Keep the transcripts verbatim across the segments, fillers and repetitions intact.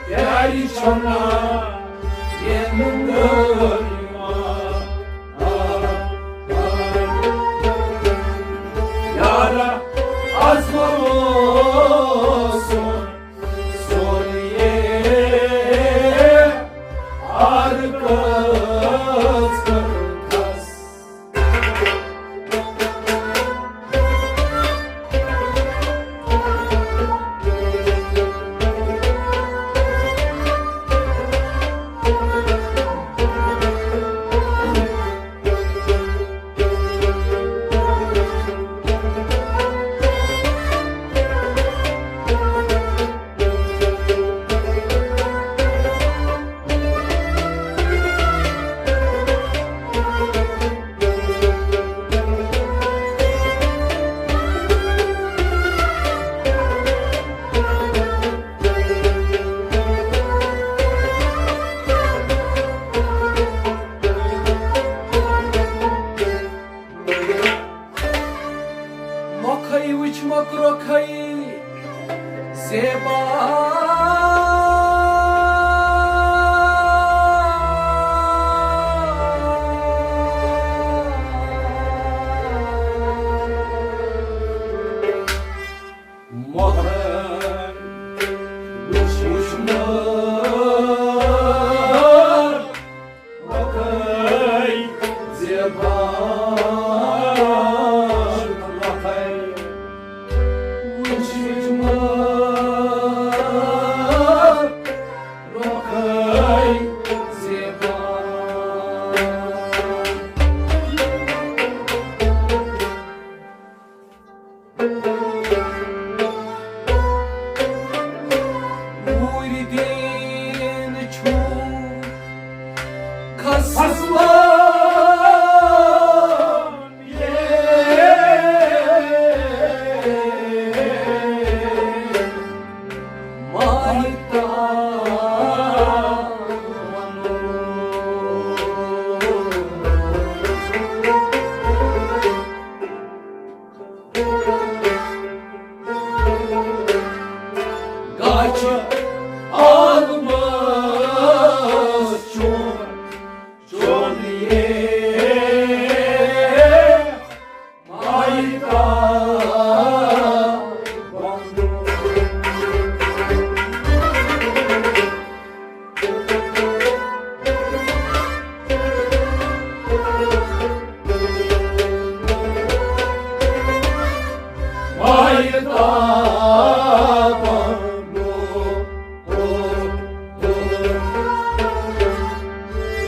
یاری چھنا مےٚ نُندر یِوان۔ آ، آ، یارا، از ما موسم سون یے آر کٔژ کٔژ۔ مۄکھٕے وٕچھ مۄکھ رۄکھٕے زیبا۔ مۄکھٕے وٕچھ وٕچھ مۄکھ۔ مۄکھٕے زیبا، مۄکھٕے وٕچھ وٕچھ مۄکھ، مۄکھٕے زیبا۔ وُرۍ دیٖن چھُ کھسوان یے ماہتاب۔ گاچھ آلمس چون، چون یے ماہتاب۔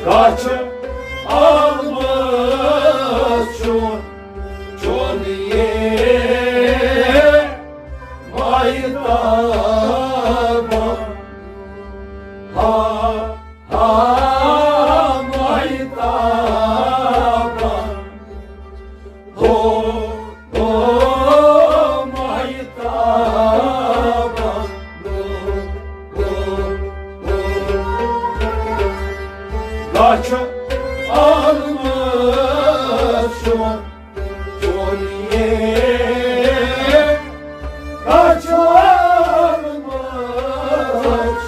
گاچھ آلمس چون، چون یے ماہتاب۔ ہا، ہا، ماہتاب۔ ہو، ہو، ماہتاب۔ ہو، ہو، ہو۔ گاچھ آلمس چون، چون یے۔ گاچھ آلمس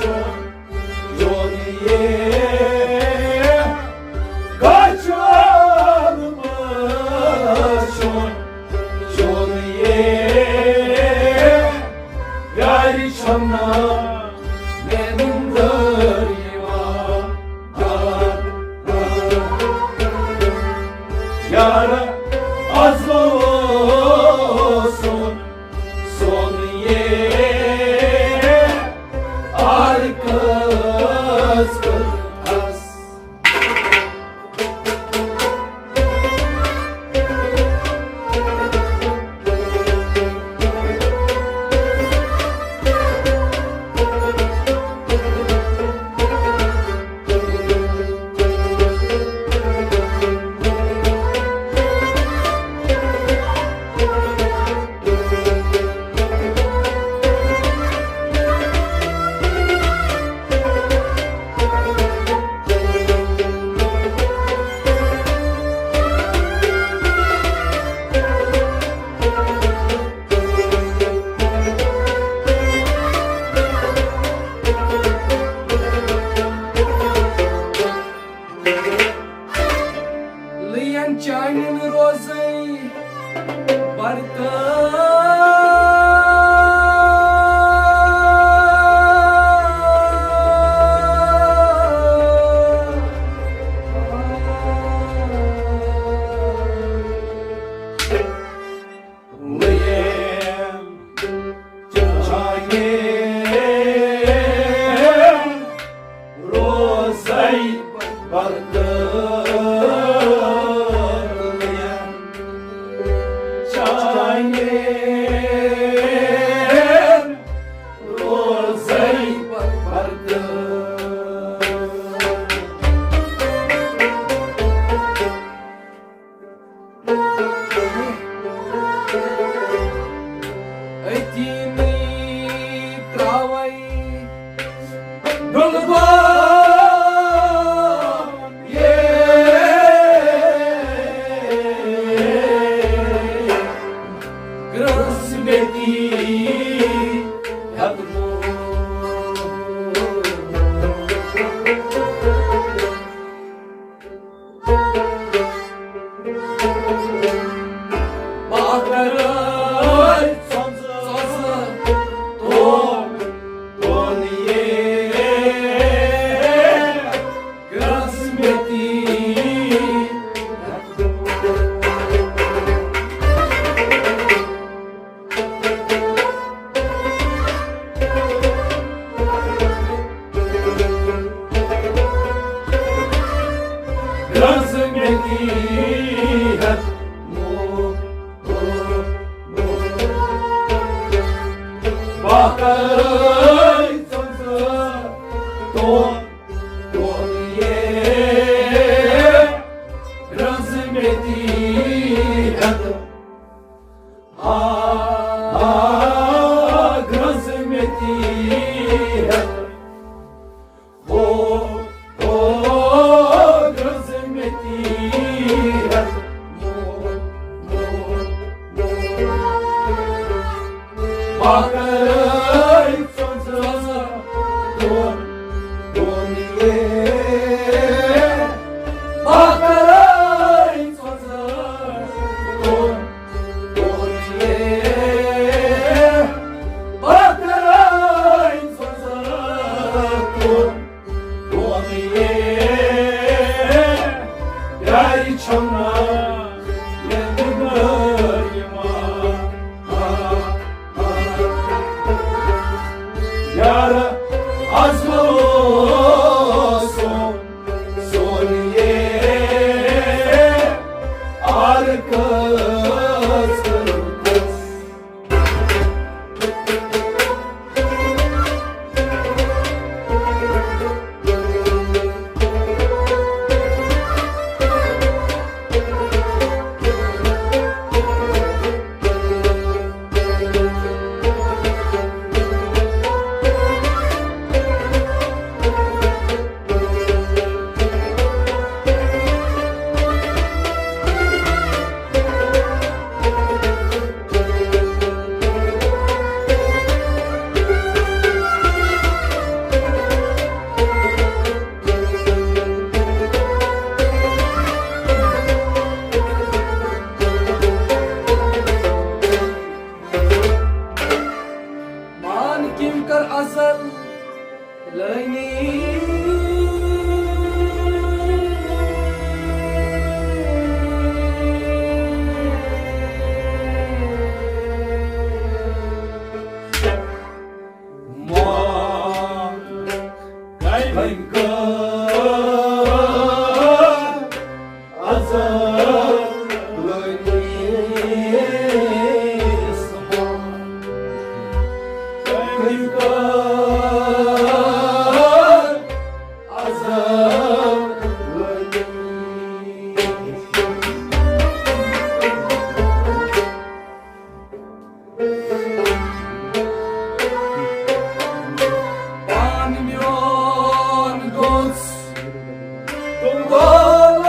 چون، چون یے۔ گاچھ آلمس چون، چون یے۔ یاری چھنا مےٚ نُندر یِوان۔ ڈُلبا، یے گرٛنٛز مےٚ دی ہٮ۪تھ مول۔ بہٕ کرٕ سۄنٛزٕ، سۄنٛزٕ تون، تون یے گرٛنٛز مےٚ دی۔ گرٛنٛز مےٚ دی ہٮ۪تھ مول، مول، مول۔ بہٕ کرٕ سۄنٛزٕ تون، تون یے گرٛنٛز مےٚ دی ہٮ۪تھ۔ آ، آ، گرٛنٛز مےٚ دی ہٮ۪تھ۔ ہو، ہو، گرٛنٛز مےٚ دی ہٮ۪تھ مول، مول، مول۔ بہٕ کرٕ سۄنٛزٕ تون، تون یے۔ بہٕ کرٕ سۄنٛزٕ تون، تون یے۔ بہٕ کرٕ سۄنٛزٕ تون، تون یے۔ پیارِ چھَم نا مےٚ دِنہٕ یِوان۔ یار از ملو سون، سون یے آر کس۔ مان کٔمۍ کٔر ازل لٲنی۔ مان کٔمۍ کٔر ازل لٲنی۔ پان میون گوٚژھ تُلُن۔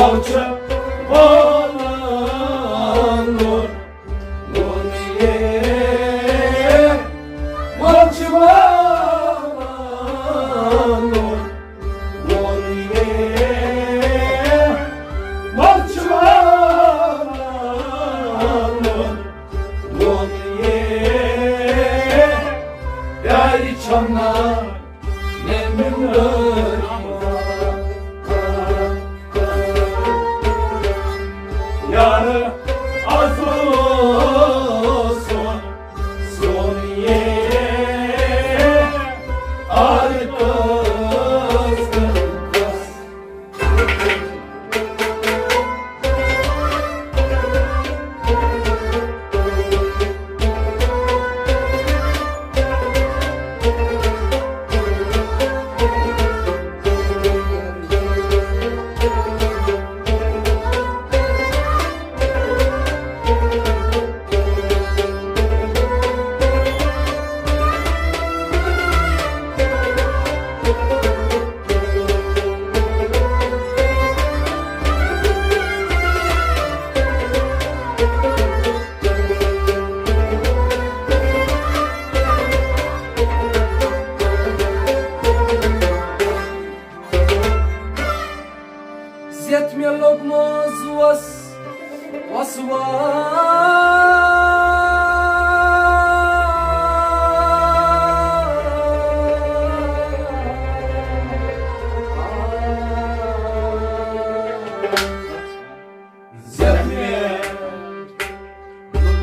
چھُ والان لون، لون یے، وۄنۍ چھُ والان لون، لون یے، وۄنۍ چھُ والان لون، لون یے، پیارِ چھَم نا مےٚ مِلٲے۔ یارٕ، از اوس سون، سون یے آر کس۔ زیت مےٚ لوٚگمُت اوس وسواس۔ زیت مےٚ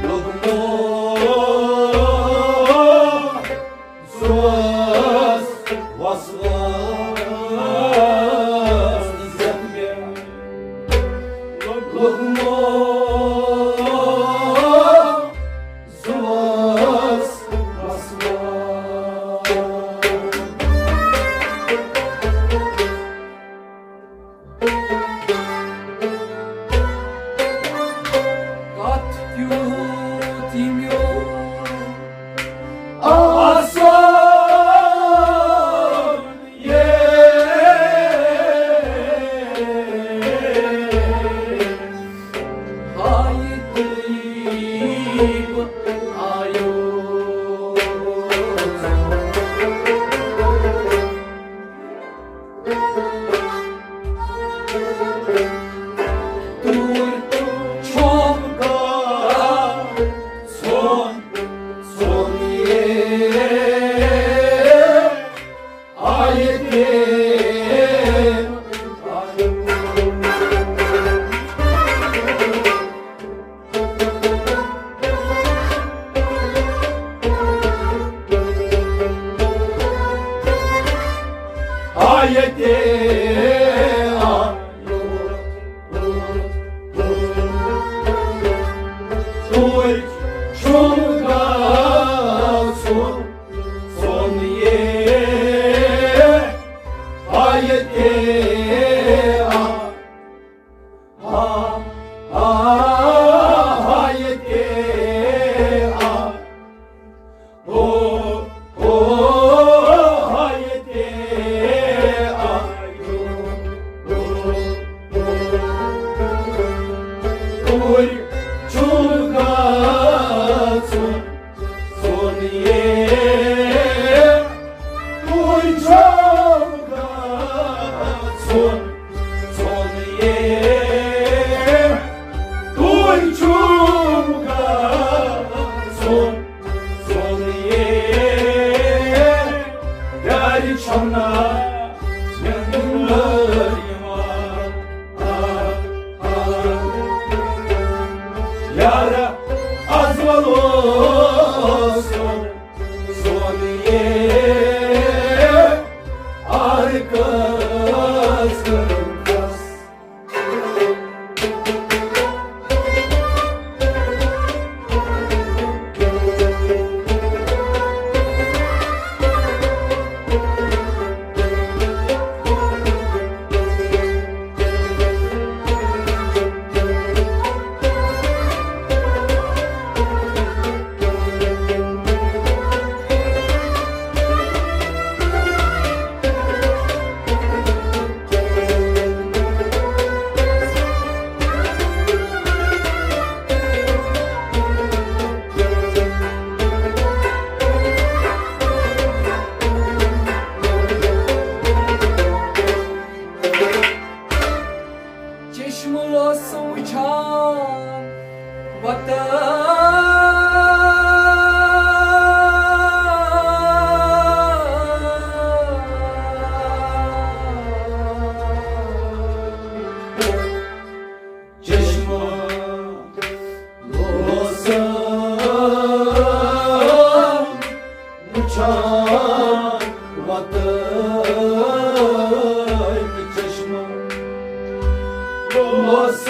لوٚگمُت اوس وسواس، زیت مےٚ لوٚگمُت اوس وسواس۔ کتھ کیُتھ یہِ میون آسان یے، ہاے تُہۍ آیو۔ توٗرۍ چھُم گژھُن، ژھُن یے آیہِ تہِ۔ آیہِ تہِ آیو۔ توٗرۍ چھُم گژھُن، ژھُن یے آیہِ تہِ آیو۔ آ، آ، آ، ییٚتہِ، آ۔ او، او، آ، ییٚتہِ، آ۔ او، او، او۔ توٗرۍ چھُم گژھُن، ژھُن یے، توٗرۍ چھُم گژھُن، ژھُن یے، توٗرۍ چھُم گژھُن، ژھُن یے، یارِ چھَم نا مےٚ نِندٕر یِوان۔ یارٕ، از وَلو سون، سون یے آر کس۔ چشمہٕ اوس وٕچھان وطن۔ چشمہٕ اوس وٕچھان وطن۔ چشمہٕ اوس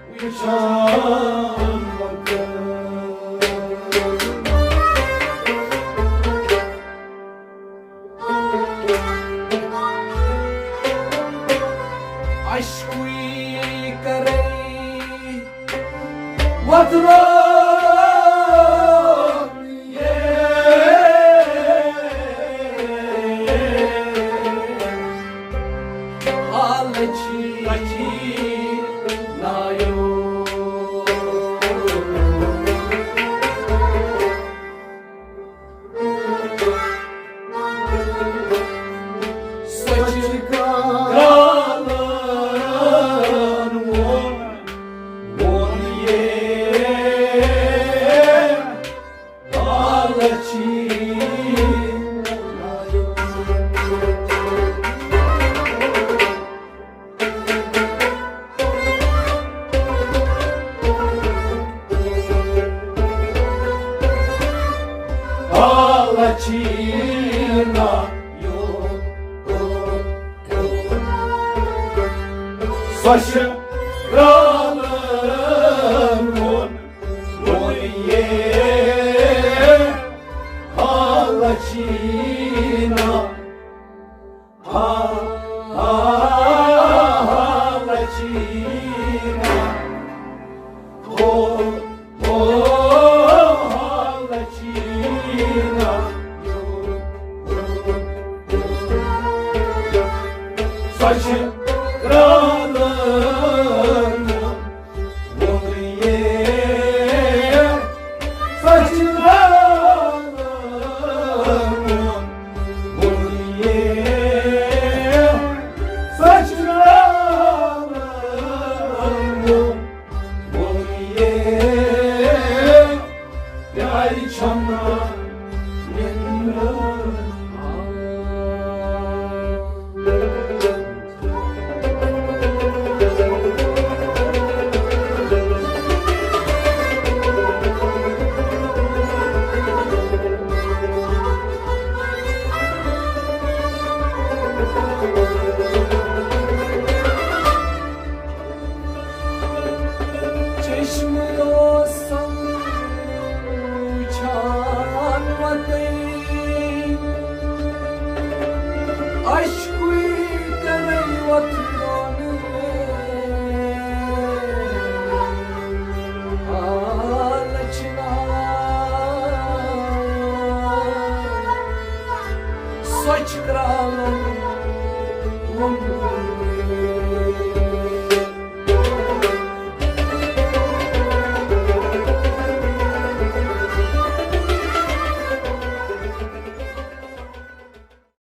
وٕچھان وطن۔ اشکوی کرے وطنو۔ حالچی نایو۔ سۄچہِ کرٛالن ووٚن، ووٚن یے حالچی۔ حالچینا یو۔ سۄچہِ کرٛالن ووٚن، ووٚن یے حالچینا۔ ہا، ہا، حالچینا۔ ہو، ہو، حالچینا۔ سۄچہِ کرٛالن ووٚن یے، سۄچہِ کرٛالن ووٚن یے، سۄچہِ کرٛالن ووٚن یے، پیارِ چھمنا نِندرٕ۔ چشمہٕ اوسم وٕچھان وتٕے، اشکُے کرے وۄتھُن۔ آ، لچھنا، سۄچہِ کرٛالن ووٚن۔